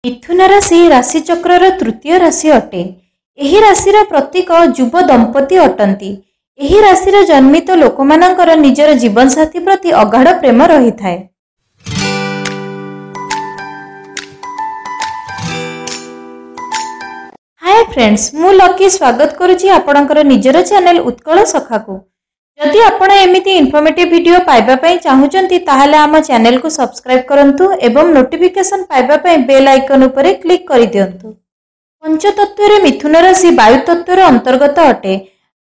ମିଥୁନ ରାଶି ରାଶିଚକ୍ରର ତୃତୀୟ ରାଶି ଅଟେ। ଏହି ରାଶିର ପ୍ରତୀକ ଯୁବ ଦମ୍ପତି ଅଟନ୍ତି। ଏହି ରାଶିର ଜନ୍ମିତ ଲୋକମାନଙ୍କର ନିଜର ଜୀବନସାଥୀ ପ୍ରତି ଅଗାଢ଼ ପ୍ରେମ ରହିଥାଏ। ହାଏ ଫ୍ରେଣ୍ଡସ୍, ମୁଁ ଲକି ସ୍ୱାଗତ କରୁଛି ଆପଣଙ୍କର ନିଜର ଚ୍ୟାନେଲ ଉତ୍କଳ ସଖାକୁ। ଯଦି ଆପଣ ଏମିତି ଇନଫର୍ମେଟିଭ୍ ଭିଡ଼ିଓ ପାଇବା ପାଇଁ ଚାହୁଁଛନ୍ତି, ତାହେଲେ ଆମ ଚ୍ୟାନେଲକୁ ସବସ୍କ୍ରାଇବ୍ କରନ୍ତୁ ଏବଂ ନୋଟିଫିକେସନ୍ ପାଇବା ପାଇଁ ବେଲ୍ ଆଇକନ୍ ଉପରେ କ୍ଲିକ୍ କରିଦିଅନ୍ତୁ। ପଞ୍ଚତତ୍ତ୍ୱରେ ମିଥୁନ ରାଶି ବାୟୁ ତତ୍ତ୍ୱର ଅନ୍ତର୍ଗତ ଅଟେ।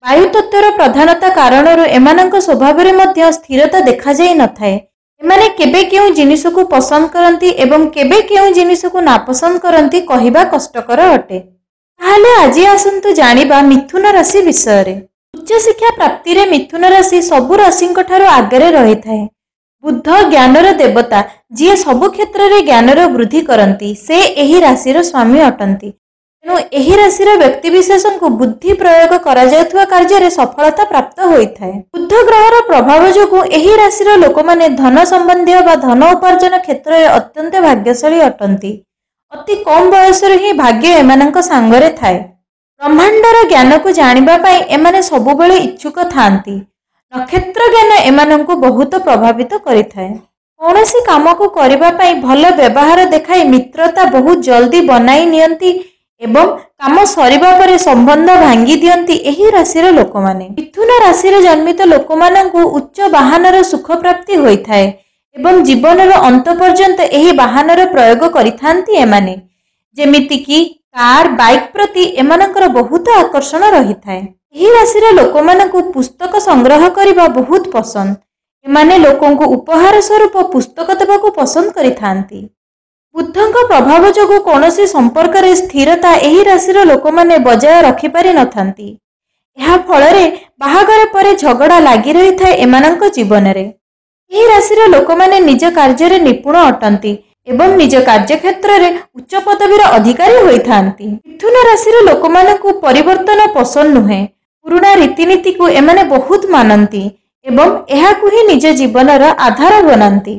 ବାୟୁ ତତ୍ତ୍ୱର ପ୍ରଧାନତା କାରଣରୁ ଏମାନଙ୍କ ସ୍ୱଭାବରେ ମଧ୍ୟ ସ୍ଥିରତା ଦେଖାଯାଇ ନଥାଏ। ଏମାନେ କେବେ କେଉଁ ଜିନିଷକୁ ପସନ୍ଦ କରନ୍ତି ଏବଂ କେବେ କେଉଁ ଜିନିଷକୁ ନାପସନ୍ଦ କରନ୍ତି କହିବା କଷ୍ଟକର ଅଟେ। ତାହେଲେ ଆଜି ଆସନ୍ତୁ ଜାଣିବା ମିଥୁନ ରାଶି ବିଷୟରେ। ଉଚ୍ଚଶିକ୍ଷା ପ୍ରାପ୍ତିରେ ମିଥୁନ ରାଶି ସବୁ ରାଶିଙ୍କ ଠାରୁ ଆଗରେ ରହିଥାଏ। ବୁଦ୍ଧ ଜ୍ଞାନର ଦେବତା, ଯିଏ ସବୁ କ୍ଷେତ୍ରରେ ଜ୍ଞାନର ବୃଦ୍ଧି କରନ୍ତି, ସେ ଏହି ରାଶିର ସ୍ୱାମୀ ଅଟନ୍ତି। ତେଣୁ ଏହି ରାଶିର ବ୍ୟକ୍ତିବିଶେଷଙ୍କୁ ବୁଦ୍ଧି ପ୍ରୟୋଗ କରାଯାଉଥିବା କାର୍ଯ୍ୟରେ ସଫଳତା ପ୍ରାପ୍ତ ହୋଇଥାଏ। ବୁଦ୍ଧ ଗ୍ରହର ପ୍ରଭାବ ଯୋଗୁଁ ଏହି ରାଶିର ଲୋକମାନେ ଧନ ସମ୍ବନ୍ଧୀୟ ବା ଧନ ଉପାର୍ଜନ କ୍ଷେତ୍ରରେ ଅତ୍ୟନ୍ତ ଭାଗ୍ୟଶାଳୀ ଅଟନ୍ତି। ଅତି କମ୍ ବୟସରୁ ହିଁ ଭାଗ୍ୟ ଏମାନଙ୍କ ସାଙ୍ଗରେ ଥାଏ। ବ୍ରହ୍ମାଣ୍ଡର ଜ୍ଞାନକୁ ଜାଣିବା ପାଇଁ ଏମାନେ ସବୁବେଳେ ଇଚ୍ଛୁକ ଥାଆନ୍ତି। ନକ୍ଷତ୍ର ଜ୍ଞାନ ଏମାନଙ୍କୁ ବହୁତ ପ୍ରଭାବିତ କରିଥାଏ। କୌଣସି କାମକୁ କରିବା ପାଇଁ ଭଲ ବ୍ୟବହାର ଦେଖାଇ ମିତ୍ରତା ବହୁତ ଜଲ୍ଦି ବନାଇ ନିଅନ୍ତି ଏବଂ କାମ ସରିବା ପରେ ସମ୍ବନ୍ଧ ଭାଙ୍ଗି ଦିଅନ୍ତି ଏହି ରାଶିର ଲୋକମାନେ। ମିଥୁନ ରାଶିରେ ଜନ୍ମିତ ଲୋକମାନଙ୍କୁ ଉଚ୍ଚ ବାହନର ସୁଖ ପ୍ରାପ୍ତି ହୋଇଥାଏ ଏବଂ ଜୀବନର ଅନ୍ତ ପର୍ଯ୍ୟନ୍ତ ଏହି ବାହନର ପ୍ରୟୋଗ କରିଥାନ୍ତି ଏମାନେ। ଯେମିତିକି କାର୍, ବାଇକ୍ ପ୍ରତି ଏମାନଙ୍କର ବହୁତ ଆକର୍ଷଣ ରହିଥାଏ। ଏହି ରାଶିର ଲୋକମାନଙ୍କୁ ପୁସ୍ତକ ସଂଗ୍ରହ କରିବା ବହୁତ ପସନ୍ଦ। ଏମାନେ ଲୋକଙ୍କୁ ଉପହାର ସ୍ୱରୂପ ପୁସ୍ତକ ଦେବାକୁ ପସନ୍ଦ କରିଥାନ୍ତି। ବୁଦ୍ଧଙ୍କ ପ୍ରଭାବ ଯୋଗୁଁ କୌଣସି ସମ୍ପର୍କରେ ସ୍ଥିରତା ଏହି ରାଶିର ଲୋକମାନେ ବଜାୟ ରଖିପାରି ନଥାନ୍ତି। ଏହା ଫଳରେ ବାହାଘର ପରେ ଝଗଡ଼ା ଲାଗି ରହିଥାଏ ଏମାନଙ୍କ ଜୀବନରେ। ଏହି ରାଶିର ଲୋକମାନେ ନିଜ କାର୍ଯ୍ୟରେ ନିପୁଣ ଅଟନ୍ତି ଏବଂ ନିଜ କାର୍ଯ୍ୟକ୍ଷେତ୍ରରେ ଉଚ୍ଚ ପଦବୀର ଅଧିକାରୀ ହୋଇଥାନ୍ତି। ମିଥୁନ ରାଶିର ଲୋକମାନଙ୍କୁ ପରିବର୍ତ୍ତନ ପସନ୍ଦ ନୁହେଁ। ପୁରୁଣା ରୀତିନୀତିକୁ ଏମାନେ ବହୁତ ମାନନ୍ତି ଏବଂ ଏହାକୁ ହିଁ ନିଜ ଜୀବନର ଆଧାର ବନାନ୍ତି।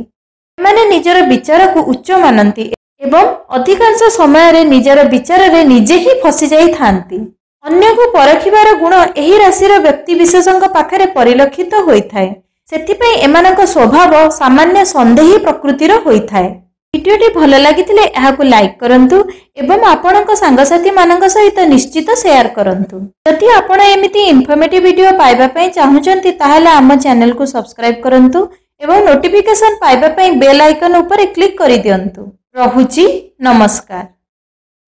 ଏମାନେ ନିଜର ବିଚାରକୁ ଉଚ୍ଚ ମାନନ୍ତି ଏବଂ ଅଧିକାଂଶ ସମୟରେ ନିଜର ବିଚାରରେ ନିଜେ ହିଁ ଫସି ଯାଇଥାନ୍ତି। ଅନ୍ୟକୁ ପରଖିବାର ଗୁଣ ଏହି ରାଶିର ବ୍ୟକ୍ତିବିଶେଷଙ୍କ ପାଖରେ ପରିଲକ୍ଷିତ ହୋଇଥାଏ। ସେଥିପାଇଁ ଏମାନଙ୍କ ସ୍ୱଭାବ ସାମାନ୍ୟ ସନ୍ଦେହୀ ପ୍ରକୃତିର ହୋଇଥାଏ। ଭିଡ଼ିଓଟି ଭଲ ଲାଗିଥିଲେ ଏହାକୁ ଲାଇକ୍ କରନ୍ତୁ ଏବଂ ଆପଣଙ୍କ ସାଙ୍ଗସାଥିମାନଙ୍କ ସହିତ ନିଶ୍ଚିତ ସେୟାର କରନ୍ତୁ। ଯଦି ଆପଣ ଏମିତି ଇନଫର୍ମେଟିଭ୍ ଭିଡ଼ିଓ ପାଇବା ପାଇଁ ଚାହୁଁଛନ୍ତି, ତାହେଲେ ଆମ ଚ୍ୟାନେଲକୁ ସବସ୍କ୍ରାଇବ୍ କରନ୍ତୁ ଏବଂ ନୋଟିଫିକେସନ୍ ପାଇବା ପାଇଁ ବେଲ୍ ଆଇକନ୍ ଉପରେ କ୍ଲିକ୍ କରିଦିଅନ୍ତୁ। ରହୁଛି, ନମସ୍କାର।